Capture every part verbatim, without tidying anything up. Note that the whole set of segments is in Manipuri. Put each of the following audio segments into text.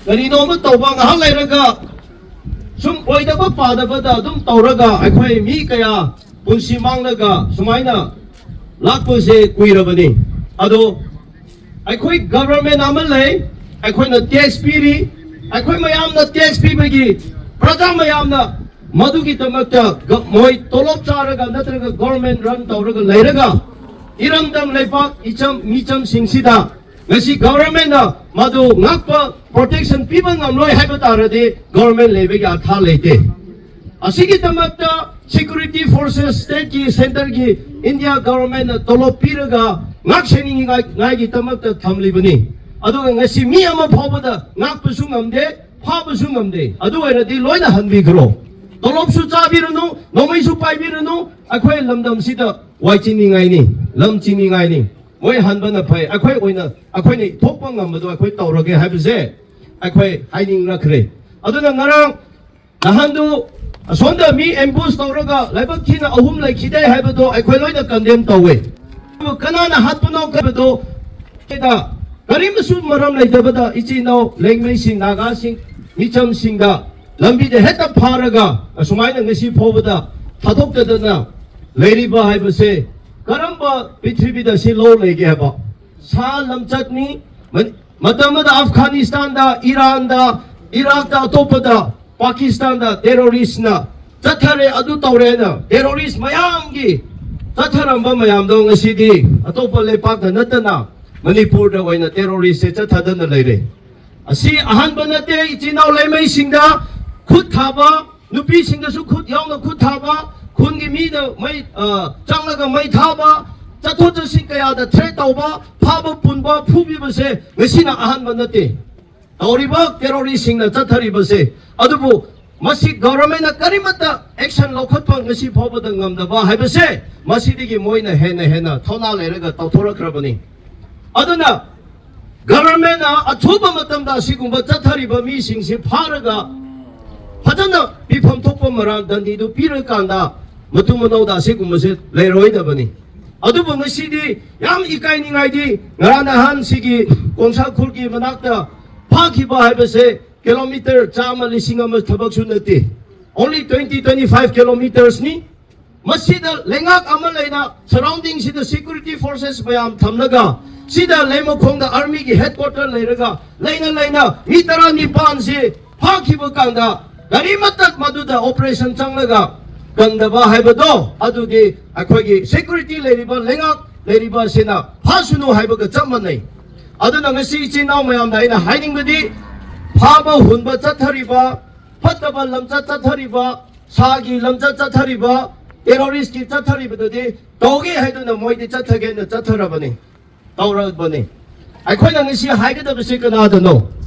ꯀꯔꯤꯅꯣ ꯑꯃ ꯇꯧꯕ, ꯉꯥꯏꯍꯥꯛ ꯂꯩꯔꯒ ꯁꯨꯝ ꯑꯣꯏꯗꯕ ꯄꯥꯗꯕꯗ ꯑꯗꯨꯝ ꯇꯧꯔꯒ ꯑꯩꯈꯣꯏ ꯃꯤ ꯀꯌꯥ ꯄꯨꯟꯁꯤ ꯃꯥꯡꯂꯒ ꯁꯨꯃꯥꯏꯅ ꯂꯥꯛꯄꯁꯦ ꯀꯨꯏꯔꯕꯅꯤ꯫ ꯑꯗꯣ ꯑꯩꯈꯣꯏ ꯒꯚꯔꯟꯃꯦꯟ ꯑꯃ ꯂꯩ, ꯑꯩꯈꯣꯏꯅ ꯇꯦꯛꯁ ꯄꯤꯔꯤ, ꯑꯩꯈꯣꯏ ꯃꯌꯥꯝꯅ ꯇꯦꯛꯁ ꯄꯤꯕꯒꯤ ꯄ꯭ꯔꯖꯥ ꯃꯌꯥꯝꯅ ꯃꯗꯨꯒꯤꯗꯃꯛꯇ ꯒ-, ꯃꯣꯏ ꯇꯣꯂꯣꯞ ꯆꯥꯔꯒ ꯅꯠꯇ꯭ꯔꯒ ꯒꯚꯔꯟꯃꯦꯟ ꯔꯟ ꯇꯧꯔꯒ ꯂꯩꯔꯒ ꯏꯔꯝꯗꯝ ꯂꯩꯕꯥꯛ ꯏꯆꯝ ꯃꯤꯆꯝꯁꯤꯡꯁꯤꯗ ꯉꯁꯤ ꯒꯚꯔꯟꯃꯦꯟꯅ ꯃꯗꯨ ꯉꯥꯛꯄ, ꯄ꯭ꯔꯣꯇꯦꯛꯁꯟ ꯄꯤꯕ ꯉꯝꯂꯣꯏ ꯍꯥꯏꯕ ꯇꯥꯔꯗꯤ ꯒꯚꯔꯟꯃꯦꯟ ꯂꯩꯕꯒꯤ ꯑꯥꯔꯊ ꯂꯩꯇꯦ꯫ ꯑꯁꯤꯒꯤꯗꯃꯛꯇ ꯁꯦꯀ꯭ꯌꯨꯔꯤꯇꯤ ꯐꯣꯔꯁꯦꯁ ꯁ꯭ꯇꯦꯠꯀꯤ, ꯁꯦꯟꯇꯔꯒꯤ ꯏꯟꯗꯤꯌꯥ ꯒꯚꯔꯟꯃꯦꯟꯅ ꯇꯣꯂꯣꯞ ꯄꯤꯔꯒ ꯉꯥꯛ ꯁꯦꯟꯅꯤꯡꯉꯥꯏꯒꯤꯗꯃꯛꯇ ꯊꯝꯂꯤꯕꯅꯤ꯫ ꯑꯗꯨꯒ ꯉꯁꯤ ꯃꯤ ꯑꯃ ꯐꯥꯎꯕꯗ ꯉꯥꯛꯄꯁꯨ ꯉꯝꯗꯦ, ꯐꯥꯕꯁꯨ ꯉꯝꯗꯦ꯫ ꯑꯗꯨ ꯑꯣꯏꯔꯗꯤ ꯂꯣꯏꯅ ꯍꯟꯕꯤꯈ꯭ꯔꯣ꯫ ꯇꯣꯂꯣꯞꯁꯨ ꯆꯥꯕꯤꯔꯅꯨ, ꯅꯣꯡꯃꯩꯁꯨ ꯄꯥꯏꯕꯤꯔꯅꯨ, ꯑꯩꯈꯣꯏ ꯂꯝꯗꯝꯁꯤꯗ ꯋꯥꯏ ꯆꯤꯅꯤꯡꯉꯥꯏꯅꯤ, ꯂꯝ ꯆꯤꯅꯤꯡꯉꯥꯏꯅꯤ꯫ ꯃꯣꯏ ꯍꯟꯕꯅ ꯐꯩ꯫ ꯑꯩꯈꯣꯏ ꯑꯣꯏꯅ, ꯑꯩꯈꯣꯏꯅ ꯊꯣꯛꯄ ꯉꯝꯕꯗꯣ ꯑꯩꯈꯣꯏ ꯇꯧꯔꯒꯦ ꯍꯥꯏꯕꯁꯦ ꯑꯩꯈꯣꯏ ꯍꯥꯏꯅꯤꯡꯂꯛꯈ꯭ꯔꯦ꯫ ꯑꯗꯨꯅ ꯉꯔꯥꯡ ꯅꯍꯥꯟꯗꯨ ꯑꯁꯣꯝꯗ ꯃꯤ ꯑꯦꯝꯕꯨꯁ ꯇꯧꯔꯒ ꯂꯥꯏꯕꯛ ꯊꯤꯅ ꯑꯍꯨꯝ ꯂꯩꯈꯤꯗꯦ ꯍꯥꯏꯕꯗꯣ ꯑꯩꯈꯣꯏ ꯂꯣꯏꯅ ꯀꯟꯗꯦꯝ ꯇꯧꯋꯦ꯫ ꯑꯗꯨꯕꯨ ꯀꯅꯥꯅ ꯍꯥꯠꯄꯅꯣ ꯍꯥꯏꯕꯗꯣ ꯀꯔꯤꯃꯁꯨ ꯃꯔꯝ ꯂꯩꯇꯕꯗ ꯏꯆꯤꯟ ꯏꯅꯥꯎ ꯂꯦꯡꯃꯩꯁꯤꯡ, ꯅꯥꯒꯥꯁꯤꯡ, ꯃꯤꯆꯝꯁꯤꯡꯗ ꯂꯝꯕꯤꯗ ꯍꯦꯛꯇ ꯐꯥꯔꯒ ꯑꯁꯨꯃꯥꯏꯅ ꯉꯁꯤ ꯐꯥꯎꯕꯗ ꯊꯥꯗꯣꯛꯇꯗꯅ ꯂꯩꯔꯤꯕ ꯍꯥꯏꯕꯁꯦ ꯀꯔꯝꯕ ꯄ꯭ꯔꯤꯊꯤꯕꯤꯗ ꯁꯤ ꯂꯣ ꯂꯩꯒꯦ ꯍꯥꯏꯕ? ꯁꯥ ꯂꯝꯆꯠꯅꯤ꯫ ꯃ-, ꯃꯇꯝ ꯑꯃꯗ ꯑꯐꯒꯥꯅꯤꯁꯇꯥꯟꯗ, ꯏꯔꯥꯟꯗ, ꯏꯔꯥꯛꯇ, ꯑꯇꯣꯞꯄꯗ, ꯄꯥꯀꯤꯁꯇꯥꯟꯗ ꯇꯦꯔꯣꯔꯤꯁꯅ ꯆꯠꯊꯔꯦ, ꯑꯗꯨ ꯇꯧꯔꯦꯅ ꯇꯦꯔꯣꯔꯤꯁ ꯃꯌꯥꯝꯒꯤ ꯆꯠꯊꯔꯝꯕ ꯃꯌꯥꯝꯗꯣ ꯉꯁꯤꯗꯤ ꯑꯇꯣꯞꯄ ꯂꯩꯄꯥꯛꯇ ꯅꯠꯇꯅ ꯃꯅꯤꯄꯨꯔꯗ ꯑꯣꯏꯅ ꯇꯦꯔꯣꯔꯤꯁꯁꯦ ꯆꯠꯊꯗꯅ ꯂꯩꯔꯦ꯫ ꯑꯁꯤ ꯑꯍꯥꯟꯕ ꯅꯠꯇꯦ꯫ ꯏꯆꯤꯟ ꯏꯅꯥꯎ ꯂꯩꯃꯩꯁꯤꯡꯗ ꯈꯨꯠ ꯊꯥꯕ, ꯅꯨꯄꯤꯁꯤꯡꯗꯁꯨ ꯈꯨꯠ ꯌꯥꯎꯅ ꯈꯨꯠ ꯊꯥꯕ, ꯈꯨꯟꯒꯤ ꯃꯤꯗ ꯃꯩ, ꯑ, ꯆꯪꯂꯒ ꯃꯩ ꯊꯥꯕ, ꯆꯠꯊꯣꯛ ꯆꯠꯁꯤꯟ ꯀꯌꯥꯗ ꯊ꯭ꯔꯦꯠ ꯇꯧꯕ, ꯐꯥꯕ ꯄꯨꯟꯕ, ꯐꯨꯕꯤꯕꯁꯦ ꯉꯁꯤꯅ ꯑꯍꯥꯟꯕ ꯅꯠꯇꯦ꯫ ꯇꯧꯔꯤꯕ ꯇꯦꯔꯣꯔꯤꯁꯁꯤꯡꯅ ꯆꯠꯊꯔꯤꯕꯁꯦ꯫ ꯑꯗꯨꯕꯨ ꯃꯁꯤ ꯒꯚꯔꯟꯃꯦꯟꯅ ꯀꯔꯤꯃꯠꯇ ꯑꯦꯛꯁꯟ ꯂꯧꯈꯠꯄ ꯉꯁꯤ ꯐꯥꯎꯕꯗ ꯉꯝꯗꯕ ꯍꯥꯏꯕꯁꯦ ꯃꯁꯤꯗꯒꯤ ꯃꯣꯏꯅ ꯍꯦꯟꯅ ꯍꯦꯟꯅ ꯊꯧꯅꯥ ꯂꯩꯔꯒ ꯇꯧꯊꯣꯔꯛꯈ꯭ꯔꯕꯅꯤ꯫ ꯑꯗꯨꯅ ꯒꯚꯔꯟꯃꯦꯟꯅ ꯑꯊꯨꯕ ꯃꯇꯝꯗ ꯑꯁꯤꯒꯨꯝꯕ ꯆꯠꯊꯔꯤꯕ ꯃꯤꯁꯤꯡꯁꯤ ꯐꯥꯔꯒ ꯐꯖꯅ ꯄꯤꯐꯝ ꯊꯣꯛꯄ ꯃꯔꯥꯜ ꯗꯟꯗꯤꯗꯨ ꯄꯤꯔꯀꯥꯟꯗ ꯃꯇꯨꯡ ꯃꯅꯥꯎꯗ ꯑꯁꯤꯒꯨꯝꯕꯁꯦ ꯂꯩꯔꯣꯏꯗꯕꯅꯤ꯫ ꯑꯗꯨꯕꯨ ꯉꯁꯤꯗꯤ ꯌꯥꯝ ꯏꯀꯥꯏꯅꯤꯡꯉꯥꯏꯗꯤ ꯉꯔꯥꯡ ꯅꯍꯥꯟ ꯁꯤꯒꯤ ꯀꯣꯡꯁꯥ ꯈꯨꯜꯒꯤ ꯃꯅꯥꯛꯇ ꯐꯥꯈꯤꯕ ꯍꯥꯏꯕꯁꯦ ꯀꯤꯂꯣꯃꯤꯇꯔ ꯆꯥꯝꯃ ꯂꯤꯁꯤꯡ ꯑꯃ ꯊꯕꯛꯁꯨ ꯅꯠꯇꯦ꯫ Only twenty, twenty five kilometersꯅꯤ꯫ ꯃꯁꯤꯗ ꯂꯩꯉꯥꯛ ꯑꯃ ꯂꯩꯅ, surroundingꯁꯤꯗ security forces ꯃꯌꯥꯝ ꯊꯝꯂꯒ, ꯁꯤꯗ ꯂꯩꯃꯈꯣꯡꯗ armyꯒꯤ headquarter ꯂꯩꯔꯒ, ꯂꯩꯅ ꯂꯩꯅ ꯃꯤ ꯇꯔꯥꯅꯤꯄꯥꯟꯁꯤ ꯐꯥꯈꯤꯕ ꯀꯥꯟꯗ, ꯒꯥꯔꯤ ꯃꯇꯠ ꯃꯗꯨꯗ operation ꯆꯪꯂꯒ ꯀꯟꯗꯕ ꯍꯥꯏꯕꯗꯣ, ꯑꯗꯨꯗꯤ ꯑꯩꯈꯣꯏꯒꯤ security ꯂꯩꯔꯤꯕ, ꯂꯩꯉꯥꯛ ꯂꯩꯔꯤꯕ ꯑꯁꯤꯅ ꯐꯥꯁꯅꯨ ꯍꯥꯏꯕꯒ ꯆꯞ ꯃꯥꯟꯅꯩ꯫ ꯑꯗꯨꯅ ꯉꯁꯤ ꯏꯆꯤꯟ ꯏꯅꯥꯎ ꯃꯌꯥꯝꯗ ꯑꯩꯅ ꯍꯥꯏꯅꯤꯡꯕꯗꯤ, ꯐꯥꯕ ꯍꯨꯟꯕ ꯆꯠꯊꯔꯤꯕ, ꯐꯠꯇꯕ ꯂꯝꯆꯠ ꯆꯠꯊꯔꯤꯕ, ꯁꯥꯒꯤ ꯂꯝꯆꯠ ꯆꯠꯊꯔꯤꯕ, terroristꯀꯤ ꯆꯠꯊꯔꯤꯕꯗꯨꯗꯤ ꯇꯧꯒꯦ ꯍꯥꯏꯗꯨꯅ ꯃꯣꯏꯗꯤ ꯆꯠꯊꯒꯦꯅ ꯆꯠꯊꯔꯕꯅꯤ, ꯇꯧꯔꯕꯅꯤ꯫ ꯑꯩꯈꯣꯏꯅ ꯉꯁꯤ ꯍꯥꯏꯒꯗꯕꯁꯤ ꯀꯅꯥꯗꯅꯣ?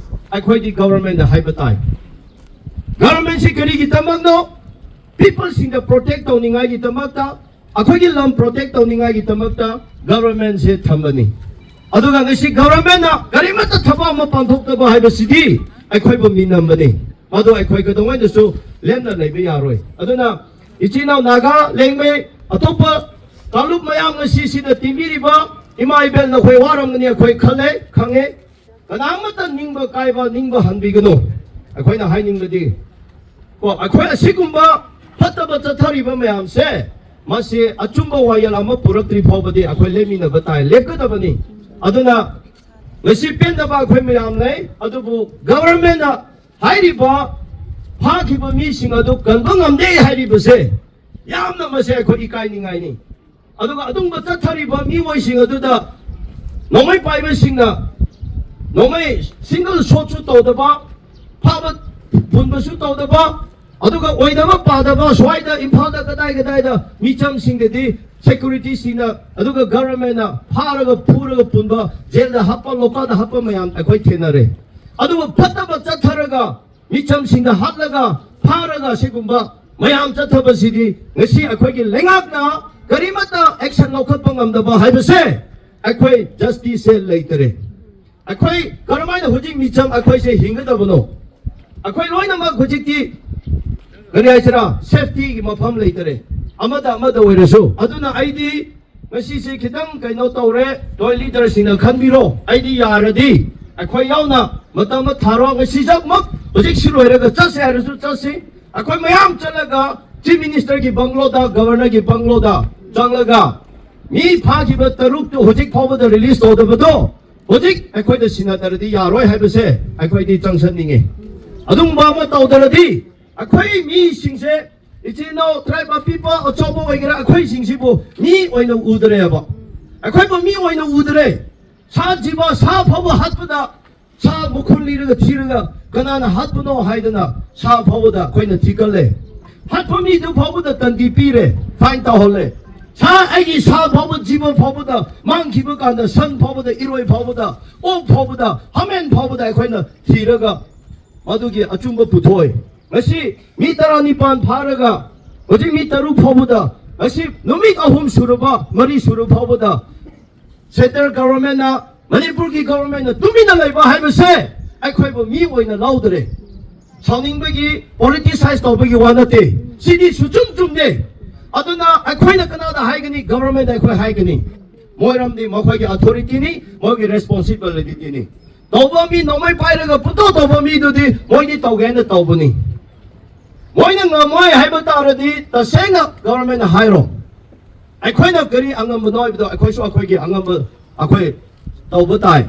ꯑꯩꯈꯣꯏꯗꯤ governmentꯗ ꯍꯥꯏꯕ ꯇꯥꯏ꯫ Governmentꯁꯤ ꯀꯔꯤꯒꯤꯗꯃꯛꯅꯣ? Peopleꯁꯤꯡꯗ protect ꯇꯧꯅꯤꯡꯉꯥꯏꯒꯤꯗꯃꯛꯇ, ꯑꯩꯈꯣꯏꯒꯤ ꯂꯝ protect ꯇꯧꯅꯤꯡꯉꯥꯏꯒꯤꯗꯃꯛꯇ governmentꯁꯦ ꯊꯝꯕꯅꯤ꯫ ꯑꯗꯨꯒ ꯉꯁꯤ governmentꯅ ꯀꯔꯤꯃꯠꯇ ꯊꯕꯛ ꯑꯃ ꯄꯥꯡꯊꯣꯛꯇꯕ ꯍꯥꯏꯕꯁꯤꯗꯤ ꯑꯩꯈꯣꯏꯕꯨ ꯃꯤꯅꯝꯕꯅꯤ꯫ ꯃꯗꯨ ꯑꯩꯈꯣꯏ ꯀꯩꯗꯧꯉꯩꯗꯁꯨ ꯂꯦꯝꯅ ꯂꯩꯕ ꯌꯥꯔꯣꯏ꯫ ꯑꯗꯨꯅ ꯏꯆꯤꯟ ꯏꯅꯥꯎ ꯅꯥꯒꯥ, ꯂꯦꯡꯃꯩ, ꯑꯇꯣꯞꯄ ꯀꯥꯡꯂꯨꯞ ꯃꯌꯥꯝ ꯉꯁꯤ ꯁꯤꯗ ꯇꯤꯟꯕꯤꯔꯤꯕ ꯏꯃꯥ ꯏꯕꯦꯜ, ꯅꯈꯣꯏ ꯋꯥꯔꯝꯒꯅꯤ, ꯑꯩꯈꯣꯏ ꯈꯜꯂꯦ, ꯈꯪꯉꯦ꯫ ꯀꯅꯥꯃꯠꯇ ꯅꯤꯡꯕ ꯀꯥꯏꯕ, ꯅꯤꯡꯕ ꯍꯟꯕꯤꯒꯅꯨ꯫ ꯑꯩꯈꯣꯏꯅ ꯍꯥꯏꯅꯤꯡꯕꯗꯤ, ꯀꯣ, ꯑꯩꯈꯣꯏ ꯑꯁꯤꯒꯨꯝꯕ ꯐꯠꯇꯕ ꯆꯠꯊꯔꯤꯕ ꯃꯌꯥꯝꯁꯦ, ꯃꯁꯤ ꯑꯆꯨꯝꯕ ꯋꯥꯌꯦꯜ ꯑꯃ ꯄꯨꯔꯛꯇ꯭ꯔꯤ ꯐꯥꯎꯕꯗꯤ ꯑꯩꯈꯣꯏ ꯂꯦꯞꯃꯤꯟꯅꯕ ꯇꯥꯏ, ꯂꯦꯞꯀꯗꯕꯅꯤ꯫ ꯑꯗꯨꯅ ꯉꯁꯤ ꯄꯦꯟꯗꯕ ꯑꯩꯈꯣꯏ ꯃꯌꯥꯝ ꯂꯩ, ꯑꯗꯨꯕꯨ governmentꯅ ꯍꯥꯏꯔꯤꯕ ꯐꯥꯈꯤꯕ ꯃꯤꯁꯤꯡ ꯑꯗꯨ ꯀꯟꯕ ꯉꯝꯗꯦ ꯍꯥꯏꯔꯤꯕꯁꯦ ꯌꯥꯝꯅ, ꯃꯁꯤ ꯑꯩꯈꯣꯏ ꯏꯀꯥꯏꯅꯤꯡꯉꯥꯏꯅꯤ꯫ ꯑꯗꯨꯒ ꯑꯗꯨꯒꯨꯝꯕ ꯆꯠꯊꯔꯤꯕ ꯃꯤꯑꯣꯏꯁꯤꯡ ꯑꯗꯨꯗ ꯅꯣꯡꯃꯩ ꯄꯥꯏꯕꯁꯤꯡꯅ ꯅꯣꯡꯃꯩ single shotꯁꯨ ꯇꯧꯗꯕ, ꯐꯥꯕ ꯄꯨꯟꯕꯁꯨ ꯇꯧꯗꯕ, ꯑꯗꯨꯒ ꯑꯣꯏꯗꯕ ꯄꯥꯗꯕ ꯁ꯭ꯋꯥꯏꯗ ꯏꯝꯐꯥꯜꯗ ꯀꯗꯥꯏ ꯀꯗꯥꯏꯗ ꯃꯤꯆꯝꯁꯤꯡꯗꯗꯤ securityꯁꯤꯡꯅ ꯑꯗꯨꯒ governmentꯅ ꯐꯥꯔꯒ ꯐꯨꯔꯒ ꯄꯨꯟꯕ, jailꯗ ꯍꯥꯞꯄ, ꯂꯣꯀꯥꯗ ꯍꯥꯞꯄ ꯃꯌꯥꯝ ꯑꯩꯈꯣꯏ ꯊꯦꯡꯅꯔꯦ꯫ ꯑꯗꯨꯕꯨ ꯐꯠꯇꯕ ꯆꯠꯊꯔꯒ ꯃꯤꯆꯝꯁꯤꯡꯗ ꯍꯥꯠꯂꯒ ꯐꯥꯔꯒ ꯁꯤꯒꯨꯝꯕ ꯃꯌꯥꯝ ꯆꯠꯊꯕꯁꯤꯗꯤ ꯉꯁꯤ ꯑꯩꯈꯣꯏꯒꯤ ꯂꯩꯉꯥꯛꯅ ꯀꯔꯤꯃꯠꯇ action ꯂꯧꯈꯠꯄ ꯉꯝꯗꯕ ꯍꯥꯏꯕꯁꯦ ꯑꯩꯈꯣꯏ justiceꯁꯦ ꯂꯩꯇꯔꯦ꯫ ꯑꯩꯈꯣꯏ ꯀꯔꯝꯍꯥꯏꯅ ꯍꯧꯖꯤꯛ ꯃꯤꯆꯝ ꯑꯩꯈꯣꯏꯁꯦ ꯍꯤꯡꯒꯗꯕꯅꯣ? ꯑꯩꯈꯣꯏ ꯂꯣꯏꯅꯃꯛ ꯍꯧꯖꯤꯛꯇꯤ ꯀꯔꯤ ꯍꯥꯏꯁꯤꯔꯥ, safetyꯒꯤ ꯃꯐꯝ ꯂꯩꯇꯔꯦ, ꯑꯃꯗ ꯑꯃꯗ ꯑꯣꯏꯔꯁꯨ꯫ ꯑꯗꯨꯅ ꯑꯩꯗꯤ ꯉꯁꯤꯁꯦ ꯈꯤꯇꯪ ꯀꯩꯅꯣ ꯇꯧꯔꯦ, ꯅꯣꯏ leaderꯁꯤꯡꯅ ꯈꯟꯕꯤꯔꯣ꯫ ꯑꯩꯗꯤ ꯌꯥꯔꯗꯤ ꯑꯩꯈꯣꯏ ꯌꯥꯎꯅ ꯃꯇꯝ ꯑꯃ ꯊꯥꯔꯣ, ꯉꯁꯤꯖꯃꯛ, ꯍꯧꯖꯤꯛ ꯁꯤ ꯂꯣꯏꯔꯒ ꯆꯠꯁꯦ ꯍꯥꯏꯔꯁꯨ ꯆꯠꯁꯤ꯫ ꯑꯩꯈꯣꯏ ꯃꯌꯥꯝ ꯆꯠꯂꯒ Chief Ministerꯒꯤ ꯕꯪꯒ꯭ꯂꯣꯗ, Governorꯒꯤ ꯕꯪꯒ꯭ꯂꯣꯗ ꯆꯪꯂꯒ ꯃꯤ ꯐꯥꯈꯤꯕ ꯇꯔꯨꯛꯇꯨ ꯍꯧꯖꯤꯛ ꯐꯥꯎꯕꯗ release ꯇꯧꯗꯕꯗꯣ ꯍꯧꯖꯤꯛ ꯑꯩꯈꯣꯏꯗ ꯁꯤꯟꯅꯗ꯭ꯔꯗꯤ ꯌꯥꯔꯣꯏ ꯍꯥꯏꯕꯁꯦ ꯑꯩꯈꯣꯏꯗꯤ ꯆꯪꯁꯟꯅꯤꯡꯉꯤ꯫ ꯑꯗꯨꯒꯨꯝꯕ ꯑꯃ ꯇꯧꯗ꯭ꯔꯗꯤ ꯑꯩꯈꯣꯏ ꯃꯤꯁꯤꯡꯁꯦ, ꯏꯆꯤꯟ ꯏꯅꯥꯎ tribe of people ꯑꯆꯧꯕ ꯑꯣꯏꯒꯦꯔꯥ, ꯑꯩꯈꯣꯏꯁꯤꯡꯁꯤꯕꯨ ꯃꯤ ꯑꯣꯏꯅ ꯎꯗ꯭ꯔꯦꯕ꯫ ꯑꯩꯈꯣꯏꯕꯨ ꯃꯤ ꯑꯣꯏꯅ ꯎꯗ꯭ꯔꯦ꯫ ꯁꯥ ꯖꯤꯕ, ꯁꯥ ꯐꯥꯎꯕ ꯍꯥꯠꯄꯗ, ꯁꯥ ꯃꯈꯨꯟ ꯂꯤꯔꯒ ꯊꯤꯔꯒ ꯀꯅꯥꯅ ꯍꯥꯠꯄꯅꯣ ꯍꯥꯏꯗꯅ ꯁꯥ ꯐꯥꯎꯕꯗ ꯑꯩꯈꯣꯏꯅ ꯊꯤꯀꯠꯂꯦ꯫ ꯍꯥꯠꯄ ꯃꯤꯗꯨ ꯐꯥꯎꯕꯗ ꯇꯟꯗꯤ ꯄꯤꯔꯦ, fine ꯇꯧꯍꯜꯂꯦ꯫ ꯁꯥ, ꯑꯩꯒꯤ ꯁꯥ ꯐꯥꯎꯕ, ꯖꯤꯕ ꯐꯥꯎꯕꯗ, ꯃꯥꯡꯈꯤꯕ ꯀꯥꯟꯗ ꯁꯟ ꯐꯥꯎꯕꯗ, ꯏꯔꯣꯏ ꯐꯥꯎꯕꯗ, ꯑꯣꯛ ꯐꯥꯎꯕꯗ, ꯍꯥꯃꯦꯡ ꯐꯥꯎꯕꯗ ꯑꯩꯈꯣꯏꯅ ꯊꯤꯔꯒ ꯃꯗꯨꯒꯤ ꯑꯆꯨꯝꯕ ꯄꯨꯊꯣꯛꯑꯦ꯫ ꯉꯁꯤ ꯃꯤ ꯇꯔꯥꯅꯤꯄꯥꯟ ꯐꯥꯔꯒ ꯍꯧꯖꯤꯛ ꯃꯤ ꯇꯔꯨꯛ ꯐꯥꯎꯕꯗ, ꯉꯁꯤ ꯅꯨꯃꯤꯠ ꯑꯍꯨꯝ ꯁꯨꯔꯕ, ꯃꯔꯤ ꯁꯨꯔꯕ ꯐꯥꯎꯕꯗ central governmentꯅ, ꯃꯅꯤꯄꯨꯔꯒꯤ governmentꯅ ꯇꯨꯃꯤꯟꯅ ꯂꯩꯕ ꯍꯥꯏꯕꯁꯦ ꯑꯩꯈꯣꯏꯕꯨ ꯃꯤ ꯑꯣꯏꯅ ꯂꯧꯗ꯭ꯔꯦ꯫ ꯁꯥꯎꯅꯤꯡꯕꯒꯤ, politicize ꯇꯧꯕꯒꯤ ꯋꯥ ꯅꯠꯇꯦ꯫ ꯁꯤꯗꯤ ꯁꯨꯆꯨꯝ ꯆꯨꯝꯗꯦ꯫ ꯑꯗꯨꯅ ꯑꯩꯈꯣꯏꯅ ꯀꯅꯥꯗ ꯍꯥꯏꯒꯅꯤ? Governmentꯗ ꯑꯩꯈꯣꯏ ꯍꯥꯏꯒꯅꯤ꯫ ꯃꯣꯏꯔꯝꯗꯤ ꯃꯈꯣꯏꯒꯤ authorityꯅꯤ, ꯃꯣꯏꯒꯤ responsibilityꯅꯤ꯫ ꯇꯧꯕ ꯃꯤ, ꯅꯣꯡꯃꯩ ꯄꯥꯏꯔꯒ ꯄꯨꯡꯇꯧ ꯇꯧꯕ ꯃꯤꯗꯨꯗꯤ ꯃꯣꯏꯗꯤ ꯇꯧꯒꯦ ꯍꯥꯏꯅ ꯇꯧꯕꯅꯤ꯫ ꯃꯣꯏꯅ ꯉꯝꯃꯣꯏ ꯍꯥꯏꯕ ꯇꯥꯔꯗꯤ ꯇꯁꯦꯡꯅ governmentꯅ ꯍꯥꯏꯔꯣ꯫ ꯑꯩꯈꯣꯏꯅ ꯀꯔꯤ ꯑꯉꯝꯕꯅꯣ ꯍꯥꯏꯕꯗꯣ ꯑꯩꯈꯣꯏꯁꯨ ꯑꯩꯈꯣꯏꯒꯤ ꯑꯉꯝꯕ ꯑꯩꯈꯣꯏ ꯇꯧꯕ ꯇꯥꯏ꯫